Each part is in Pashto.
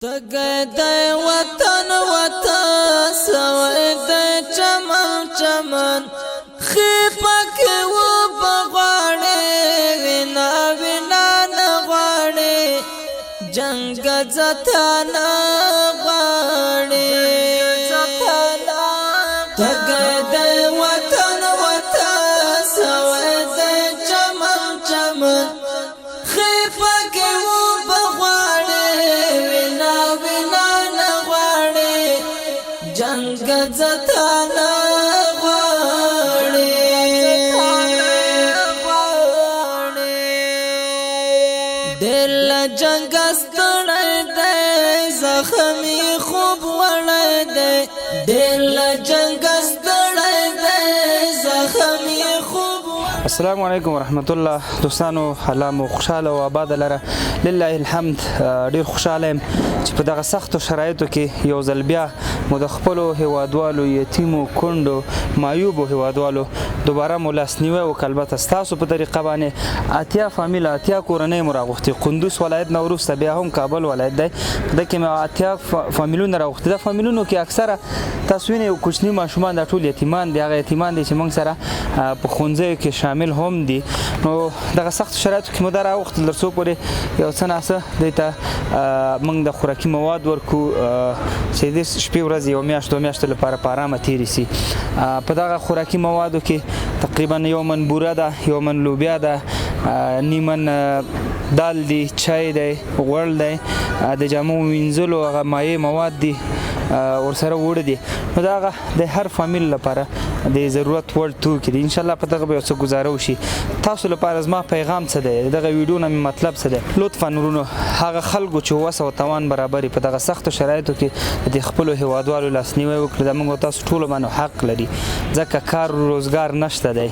تګ د وطن وطن سوې د چمن چمن خپک و بغواړې وینا وینا نه غواړې جنگ زتا نه غواړې تګ د وطن وطن سوې د چمن چمن خپک و بغواړې وینا وینا نه غواړې جنگ زتا نه غواړې. دل جنگ ستړی دی، زخمی خوب وړی دی. دل جنگ ستړی دی، زخمی خوب. السلام علیکم ورحمت الله دوستانو، الله مو خوشاله او آباد لره. لله الحمد، ډیر خوشاله یم چې په دغه سختو شرایطو کې یو ځل بیا مو د خپلو هیوادوالو، یتیمو، کونډو، معیوبو هیوادوالو دوباره مو لاسنیوی وکړ. البته ستاسو په طریقه باندې 80 فامیله، 80 کورنۍ مو راغوښتي. قندوز ولایت نه وروسته بیا هم کابل ولایت دی، په ده کې مې 80 فامیلونه راغوښتي. دا فامیلونو کې اکثره تاسو وینئ کوچني ماشومان، دا ټول یتیمان دي. هغه یتیمان دي چې موږ سره په ښوونځیو کې شامل هم دي. نو دغه سختو شرایطو کې مو دا راغوښتل تر څو پورې یو څه ناڅه دوی ته موږ د خوراکي مواد ورکو چې د شپې ورځې یو میاشت دوه میاشتو لپاره په ارامه تېرې سي. په دغه خوراکي موادو کې تقریبا یو من بوره ده، یو من لوبیا ده، نیمن دال دی، چای دی، غوړ دی، د جامو وینځلو هغه مایع مواد دي، ورسره اوړه دي. نو دا هغه د هر فامیل لپاره د ضرورت وړ توکي دي. انشاءالله په دغه به یو څه ګزاره وشي. تاسو لپاره زما پیغام څه دی، دغه ویډیو نه مې مطلب څه دی؟ لطفا ورونو، هغه خلکو چې وسه او توان برابري، په دغه سختو شرایطو کې د خپلو هیوادوالو لاسنیوی وکړي. دا موږ تاسو ټولو باندې حق لري، ځکه کار روزګار نشته دی،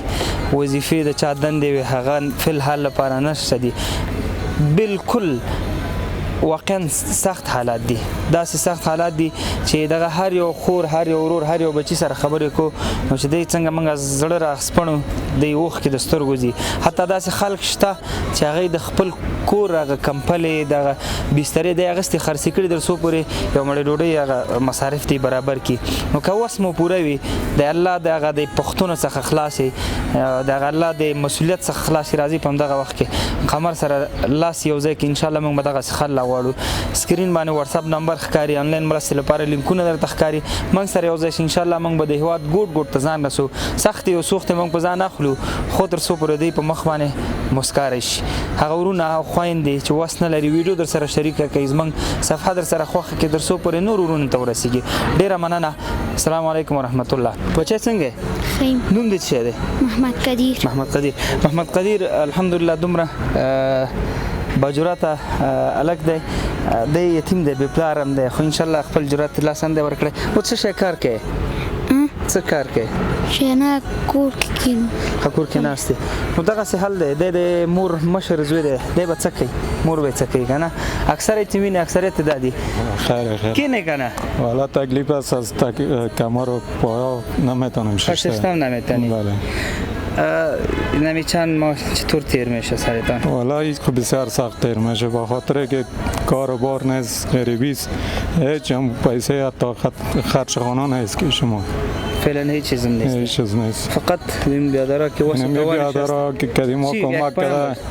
وظیفې د چا دندې وي هغه فی الحال لپاره نشته دي. بالکل واقعا سخت حالات دي، داسې سخت حالات دي چې دغه هر یو خور، هر یو ورور، هر یو بچی سره خبرې کو نو چې دی څنګه موږ زړه را سپڼو، دی اوښکې د سترګو ځي. حتی داسې خلک شته چې هغوی د خپل کور هغه کمپلې، دغه بسترې دی اخیستې، خرڅې کړي تر څو پورې یو مړې ډوډۍ هغه مصارف دی برابر کړي. نو که وس مو پوره وي، د الله دغه د پښتونو څخه خلاصې، دغه الله د مسؤلیت څخه خلاصې، راځي په همدغه وخت کې قمر سره لاس یو ځای کې انشاءالله موږ به دغسې خل غواړو. سکرین باندې واتساپ نمبر ښکاري، انلاین مرستې لپاره لینکونه درته ښکاري. موږ سره یو ځای شي، انشاءالله موږ به د هیواد ګوټ ګوټ ته ځان رسو. سختې او سوختې موږ په ځان اخلو، خو تر څو پورې دوی په مخ باندې مسکا راشي. هغه ورونه او خویندې چې وس نه لري، ویډیو در سره شریکه کړئ، زموږ صفحه در سره خوښه کړئ تر څو پورې نور ورونو ته ورسیږي. ډېره مننه. السلام علیکم ورحمت الله. بچی څنګه؟ خیم. نوم دې څه دی؟ محمد قدیر. محمد قدیر. محمد قدیر الحمدلله دومره باجرأته هلک دی. دی یتیم دی، بې پلار هم دی، خو انشاءالله خپل جرأت الله سم دی ورکړی. او څه شی کار کوې؟ څه کار کوې؟ شنه کور کې کینو. ښه، کور کې ناست دی. نو دغسې حل دی. دی د مور مشر زوی دی، دی به څه کوي، مور به یې څه کوي که نه؟ اکثره یې چې وینې اکثریت دا دي. خیر خیر. کینې که نه؟ والا تکلیف است، از کمر و پایا نمیتونم ششته. ششته هم نمیتونی؟ بله. نمی چند ماه چطور تیر میشه سرتان؟ والا خب بسیار سخت تیر میشه، با خاطر که کار و بار نیست، غریبی است، هیچ هم پیسه حتی خرچ خانه نیست که شما فعلا هیچ چیزم نیست. هیچ چیز نیست. فقط این بیادرها که واسه نمی توانش هست. بیادرها که کدی ما چی؟ کمک یک پایان کرده،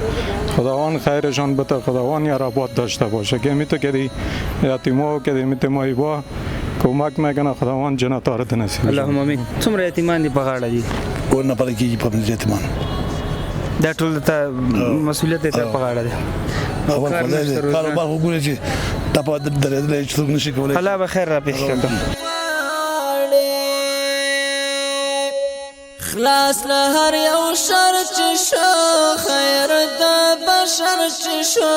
خداوند خیرشان بده، خداوند یار آباد داشته باشه که می تو کدی یتیما و کدی می تو مایبا کمک میکنه، خداوند جنت آرت نصیب. اللهم امین. څومره یتیمان دي په غاړه دي؟ کور نه پاتې کېږي په یتیمان. دا ټول ته مسؤلیت ته په غاړه دی. اول کار خدای نشته، دی روزګار. کاروبار خو ګورې چې تا په درېدلی چې څوک نشي کولی. الله به خیر را پېښ کړي. خلاص له هر یو شر چې شو، خیر د بشر چې شو.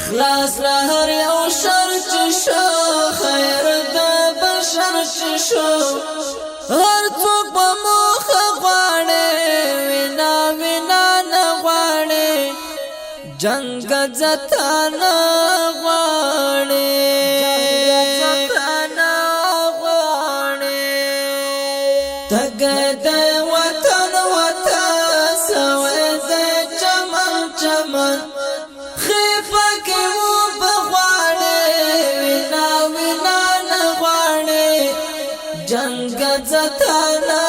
خلاص له هر یو شر چې شو، خیر د بشر چې شو. هر څوک په موخه غواړي، وینا وینا نه غواړي، جنگ زتا نه غواړي، زتا نه غواړي. تګ د وطن وطن سوې د چمن چمن خفه کې و بغواړې. جنگ ځتانا.